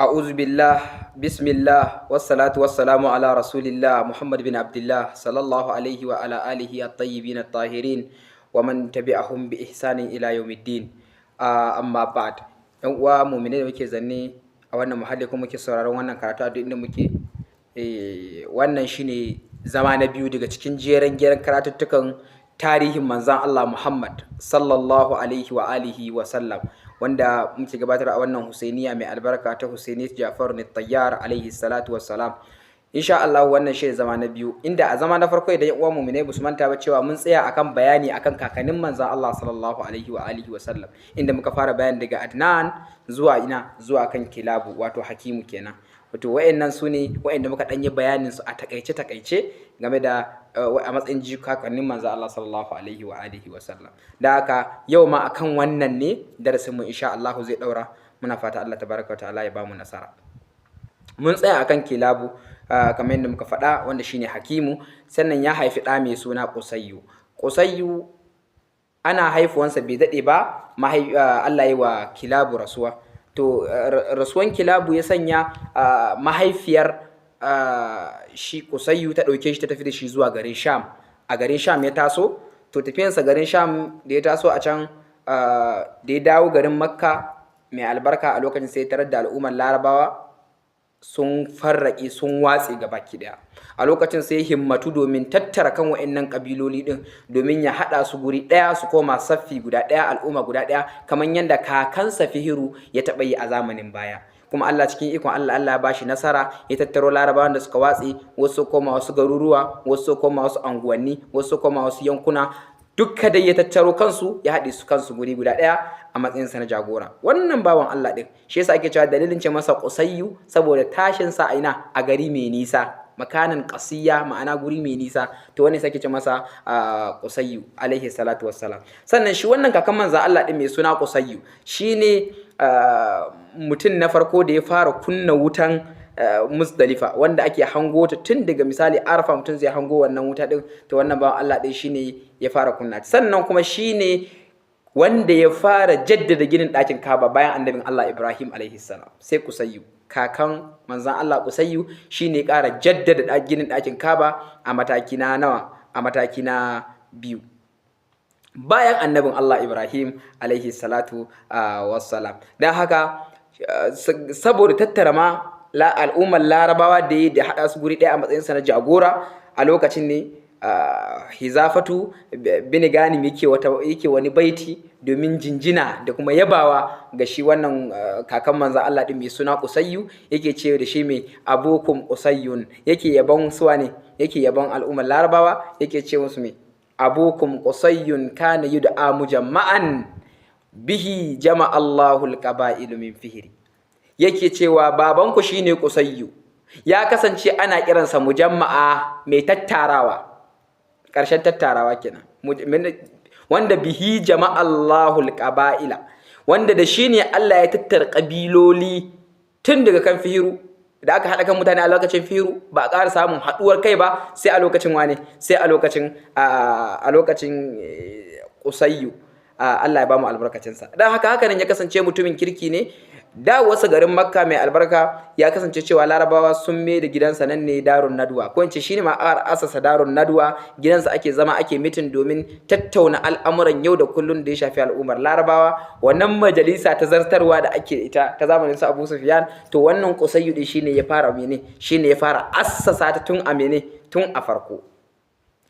A'udhu billah, bismillah, wassalatu wassalamu ala rasulillah Muhammad bin Abdullah sallallahu alaihi wa ala alihi at-tayyibin at-tahirin wa man tabi'ahum bi ihsanin ila yawmiddin. Amma ba'd. Yan uwa mu'mine da muke zanne a wannan muhalli kuma muke sauraron wannan karatu a duk inda muke. Wannan shine zama na biyu daga cikin jeren geren karatuttukan tarihin manzon Allah Muhammad sallallahu alaihi wa alihi wa sallam, wanda muke gabatar a wannan Husainiya mai albarka ta Husainiyat Ja'far Tayyar alaihi salatu wassalam. Insha Allah wannan shi zama na biyu, inda a zama na farko, idan uwan mu'minai ba su manta ba, cewa mun tsaya akan bayani akan kakannin manzon Allah sallallahu alaihi wa alihi wa sallam, inda muka fara bayani daga Adnan zuwa ina? Zuwa kan Kilabu, wato Hakimu kenan. Wato wayannan su ne wayanda muka ɗan yi bayanin su a takaice takaice game da a matsayin kakannin manzo Allah sallallahu alaihi wa alihi wa sallam. Da haka yau ma akan wannan ne darasin mu insha Allah zai daura. Muna fata Allah tabaraka wa ta'ala ya bamu nasara. Mun tsaya akan Kilabu, kamar yadda muka faɗa, wanda shine Hakimu. Sannan ya haifi ɗa mai suna Qusayyu. Qusayyu ana haifuwansa bai daɗe ba Allah ya wa Kilabu rasuwa. To rasuwan Kilabu ya sanya mahaifiyar shi Kusayyu ta ɗauke shi ta tafi da shi zuwa garin Sham. A garin Sham ya taso. To tafiyansa garin Sham da ya taso a can, da ya dawo garin Makka mai albarka, a lokacin sai tarar da al'ummar Larabawa sun farraƙe, sun watse baki ɗaya. A lokacin sai himmatu domin tattara kan wa'annan ƙabiloli ɗin, domin ya haɗa su guri ɗaya, su koma saffi guda ɗaya, al'umma guda ɗaya, kamar yadda kakansa Fihiru ya taɓa yi a zamanin baya. Kuma Allah cikin ikon Allah, Allah ya bashi nasara, ya tattaro Larabawan da suka watse, wasu koma wasu garuruwa, wasu koma wasu anguwanni, wasu koma wasu yankuna, dukka dai ya tattaro kansu, ya haɗe su kansu guri guda ɗaya a matsayinsa na jagora. Wannan bawan Allah ɗin, shi yasa ake cewa dalilin ce masa Qusayyu, saboda tashin sa a ina? A gari mai nisa, makanan qasiya, ma'ana guri mai nisa. To wannan sai ake ce masa Qusayyu alaihi salatu wassalam. Sannan shi wannan kakan manzon Allah ɗin mai suna Qusayyu shine mutum na farko da ya fara kunna wutan Muzdalifa, wanda ake hango ta tun daga misali Arfa, mutum zai hango wannan wuta din. To wannan bawan Allah din shine ya fara kunna. Sannan kuma shine wanda ya fara jaddada ginin ɗakin Kaba bayan annabin Allah Ibrahim alaihi salam. Sai Kusayyu, kakan manzon Allah Kusayyu, shine ya ƙara jaddada ginin ɗakin Kaba a mataki na nawa? A mataki na biyu bayan annabin Allah Ibrahim alaihi salatu wassalam. Don haka saboda tattara ma al'ummar Larabawa da ya da haɗa su guri ɗaya a matsayinsa na jagora, a lokacin ne Hizafatu bin Ganim yake wani baiti domin jinjina da kuma yabawa ga shi wannan kakan manzon Allah din mai suna Qusayyu. Yake ce da shi mai abukum Qusayyun, yake yabon suwa ne, yake yabon al'ummar Larabawa, yake ce musu mai abukum Qusayyun kana yud'a mujamma'an bihi jama Allahu al-qaba'ilu min fihri. Yake cewa babanku shine Qusayyu, ya kasance ana kiransa mujamma'a, mai tattarawa, ƙarshen tattarawa kenan, wanda bihi jama'a Allahu al-qaba'ila, wanda da shi ne Allah ya tattara ƙabiloli tun daga kan Fihiru. Da aka haɗa kan mutane a lokacin Fihiru, ba a ƙara samun haɗuwar kai ba sai a lokacin wane? Sai a lokacin Qusayyu. Allah ya ba mu albarkacinsa. Dan haka, haka nan ya kasance mutumin kirki ne. Dawowarsa garin Makka mai albarka, ya kasance cewa Larabawa sun mai da gidansa nan ne Darun Nadwa, ko in ce shine ma asasa Darun Nadwa. Gidansa ake zama ake meeting domin tattauna al'amuran yau da kullun da ya shafi al'ummar Larabawa. Wannan majalisa ta zartarwa da ake ita ta zamanin su Abu Sufyan, to wannan Qusayyu din shine ya fara mene? Shine ya fara assasa ta tun a mene? Tun a farko.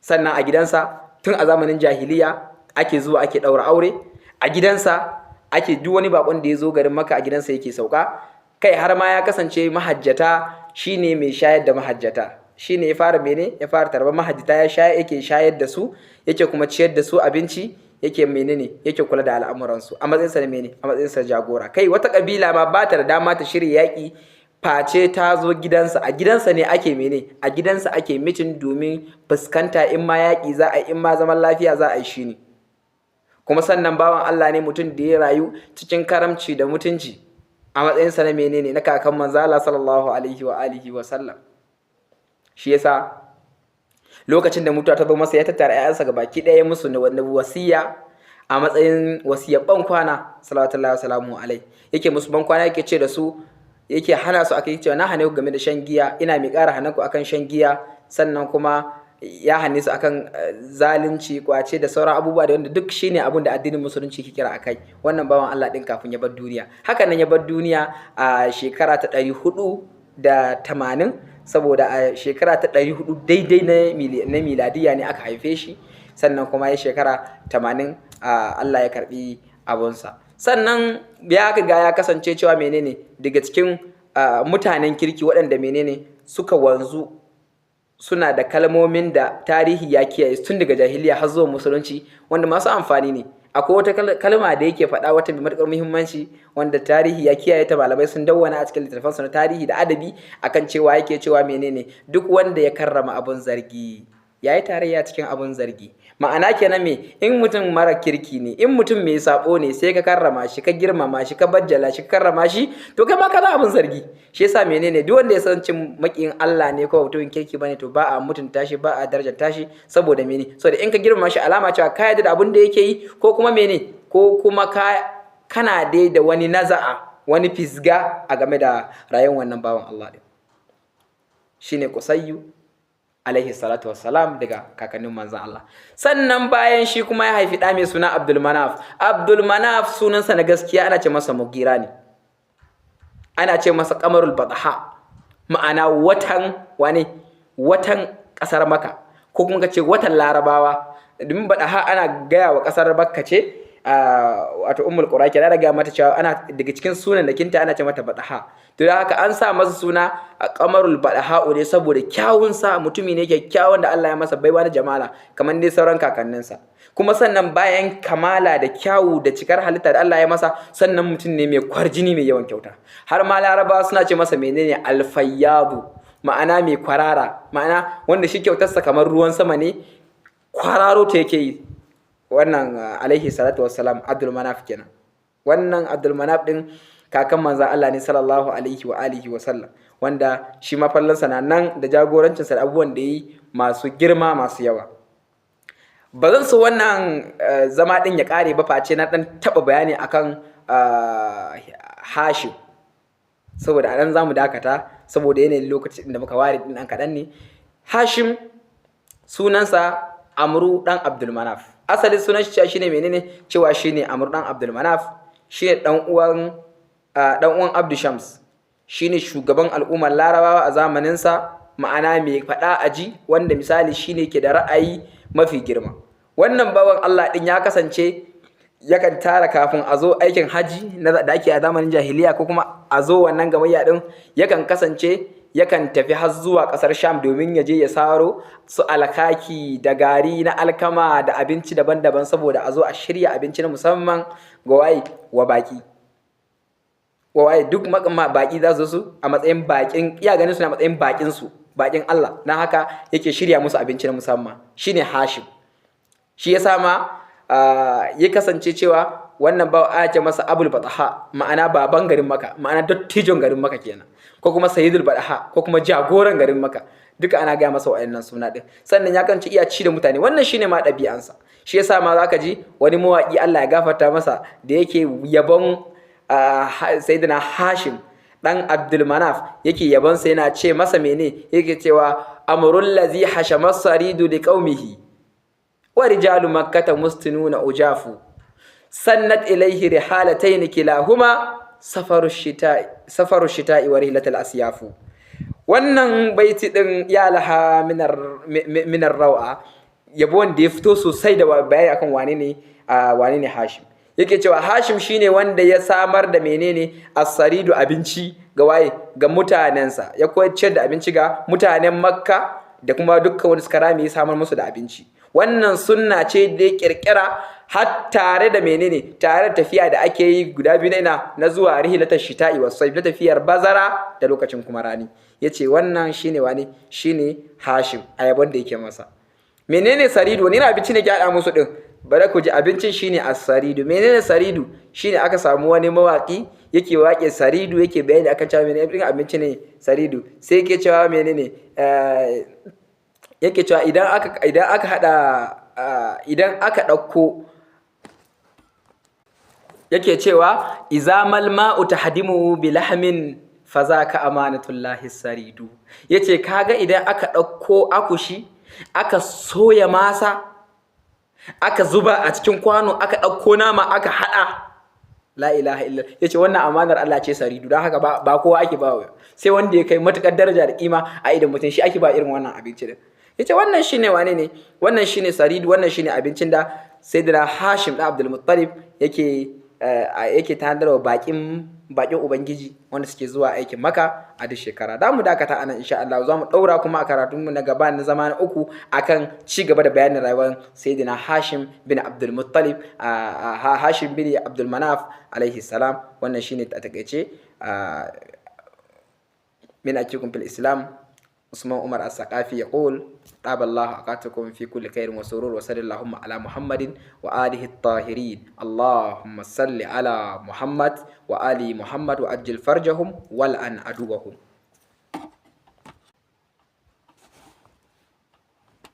Sannan a gidansa tun a zamanin jahiliya ake zuwa ake ɗaura aure, a gidansa ake duk wani bakon da ya zo garin Makka a gidansa yake sauka. Kai, har ma ya kasance mahajjata, shine mai shayar da mahajjata. Shine ya fara mene? Ya fara tarbar mahajjata, ya shayar, yake shayar da su, yake kuma ciyar da su abinci, yake menene, yake kula da al'amuransu a matsayinsa na mene? A matsayinsa jagora. Kai, wata kabila ma ba ta da dama ta shirya yaƙi face ta zo gidansa. A gidansa ne ake mene? A gidansa ake meeting domin fuskanta in ma yaƙi za a yi, in ma zaman lafiya za a yi, shine. Kuma sannan bawan Allah ne, mutum da ya rayu cikin karamci da mutunci a matsayinsa na menene? Na kakan manzo Allah sallallahu alaihi wa alihi wa sallam. Shi yasa lokacin da mutuwa ta zo masa, ya tattara ƴaƴansa gabaki ɗaya musu wasiya a matsayin wasiyar ban kwana, sallallahu wa salamu alai. Yake musu ban kwana, yake ce da su, Yake hana su akai cewa na hane ku game da shan giya, ina mai ƙara hana ku akan shan giya. Sannan kuma ya hane su akan zalunci, kwace da sauran abubuwa da wanda duk shine abun da addinin Musulunci ke kira akai. Wannan bawan Allah din kafin ya bar duniya, hakan nan ya bar duniya a shekara ta 480, saboda a shekara ta 400 daidai na miladiya ne aka haife shi. Sannan kuma ya shekara 80, Allah ya karbi abunsa. Sannan ya riga ya kasance cewa menene daga cikin mutanen kirki waɗanda menene suka wanzu, suna da kalmomin da tarihi ya kiyaye tun daga jahiliya har zuwa Musulunci, wanda masu amfani ne. Akwai wata kalma da yake faɗa, wata mai matuƙar muhimmanci, wanda tarihi ya kiyaye ta, malamai sun dawwana a cikin littattafansu na tarihi da adabi, akan cewa yake cewa menene: "Duk wanda ya karrama abun zargi, ya yi tarayya cikin abun zargi." Ma'ana kenan me? In mutum mara kirki ne, in mutum mai sabo ne, sai ka karrama shi, ka girmama shi, ka bajjala shi, ka karrama shi, to kai ma ka zama abun zargi. Shi yasa menene, duk wanda ya san cin makiyin Allah ne ko mutumin kirki bane, to ba a mutunta shi, ba a darajanta shi. Saboda mene? Saboda in ka girmama shi, alama cewa ka yarda da abun da yake yi, ko kuma mene, ko kuma ka kana dai da wani naza'a, wani fisga a game da rayuwar wannan bawan Allah din. Shine Qusayyu alaihi salatu wassalam, daga kakannin manzon Allah. Sannan bayan shi kuma ya haifi ɗa mai suna Abdul Manaf. Abdul Manaf sunansa na gaskiya ana ce masa Mugira ne, ana ce masa Qamarul Bataha, ma'ana watan wane? Watan ƙasar Maka, ko kuma ka ce watan Larabawa, domin Bataha ana gaya wa ƙasar Makka ce, wato Ummul Qura kenan. Ana gaya mata cewa ana daga cikin sunan da kinta ana ce mata Bataha. To da haka an sa masa suna Qamarul Bataha ne saboda kyawun sa. Mutumi ne kyakkyawan da Allah ya masa baiwa na jamala kamar dai sauran kakanninsa. Kuma sannan bayan kamala da kyawu da cikar halitta da Allah ya masa, sannan mutum ne mai kwarjini, mai yawan kyauta. Har ma Larabawa suna ce masa menene? Alfayyadu, ma'ana mai kwarara, ma'ana wanda shi kyautarsa kamar ruwan sama ne, kwararo ta yake yi. Wannan alaihi salatu wassalam Abdul Manaf kenan. Wannan Abdul Manaf din kakan manzon Allah ne sallallahu alaihi wa alihi wa sallam, wanda shi ma fallansa na nan da jagorancinsa da abubuwan da yi masu girma, masu yawa. Ba zan so wannan zama din ya kare ba face na dan taba bayani akan Hashim, saboda a nan za mu dakata, saboda yanayin lokacin da muka ware din an kaɗan ne. Hashim sunansa Amru dan Abdul Manaf. Asalin sunan shi shine menene? Cewa shine Amru dan Abdul Manaf, shine dan uwan Abdu Shams, shine shugaban al'ummar Larabawa a zamanin sa, ma'ana mai faɗa aji, wanda misali shine ke da ra'ayi mafi girma. Wannan bawan Allah din ya kasance yakan tara kafin a zo aikin haji da ake a zamanin jahiliya, ko kuma a zo wannan gamayya din, yakan kasance yakan tafi har zuwa ƙasar Sham domin ya je ya saro su alkaki da gari na alkama da abinci daban-daban, saboda a zo a shirya abinci na musamman ga waye? Wa baki, wa waye? Duk baki za su su a matsayin bakin, iya ganin su na matsayin bakin su, bakin Allah na haka yake shirya musu abinci na musamman. Shine Hashim. Shi yasa ma ya kasance cewa wannan ba a ce masa Abul Bataha, ma'ana baban garin Maka, ma'ana dattijon garin Maka kenan, ko kuma Sayyidul Bataha, ko kuma jagoran garin Maka, duka ana gaya masa wa'annan suna din. Sannan ya kanci iya ci da mutane, wannan shine ma ɗabi'ansa. Shi yasa ma zaka ji wani mawaƙi, Allah ya gafarta masa, da yake yabon Sayyidina Hashim dan Abdul Manaf, yake yabon sa, yana ce masa mene? Yake cewa: "Amrul ladzi hashama saridu liqaumihi wa rijalu Makkata mustinuna ujafu, sannat ilaihi rihalatayn kilahuma safaru shita'i wa rihlatul asyafu." Wannan baiti din ya laha minar rawa, yabo wanda ya fito sosai da bayani akan wane ne Hashim. Yake cewa Hashim shine wanda ya samar da menene? Asaridu, abinci ga waye? Ga mutanensa. Ya koyar da abinci ga mutanen Makka da kuma dukkan wani suka rame, ya samar musu da abinci. Wannan sunna ce da ya kirkira har tare da menene? Tare da tafiya da ake yi guda biyu na ina? Na zuwa rihilatar shita'i wa sayf, na tafiyar bazara da lokacin kuma rani. Yace wannan shine wani? Shine Hashim, a yabon da yake masa. Menene saridu? Wani abinci ne ke haɗa musu din? Bari ku ji, abincin shine as-saridu. Menene saridu? Shine aka samu wani mawaki yake waƙe saridu, yake bayani akan cewa menene irin abinci ne saridu. Sai yake cewa menene? Yake cewa idan aka hada, idan aka ɗauko, yake cewa: "Izamal ma'u tahdimu bi lahmin Fa zaka amanatullahi saridu. Yace kaga idan aka ɗauko akushi, aka soya masa, aka zuba a cikin kwano, aka ɗauko nama aka haɗa, la ilaha illa, yace wannan amanar Allah ce saridu. Don haka ba kowa ake ba, sai wanda ya kai matukar daraja da kima a idan mutum, shi ake ba irin wannan abinci din. Yace wannan shine wane ne? Wannan shine saridu. Wannan shine abincin da Sayyidina Hashim da Abdul Muttalib yake tanadarwa bakin ubangiji wanda suke zuwa aikin Maka a duk shekara. Da mu dakata anan, insha Allah za mu daura kuma a karatunmu na gaba na zama na uku akan ci gaba da bayanin rayuwar Sayyidina Hashim bin Abdul Muttalib, Hashim bin Abdul Manaf alaihi salam. Wannan shine a takaice. Min akhikum fil Islam Usman Umar As-Saqafi yaqul: طاب الله أوقاتكم في كل خير وسرور، وصلى اللهم على محمد وآله الطاهرين. اللهم صل على محمد وآل محمد وعجل فرجهم والعن عدوهم.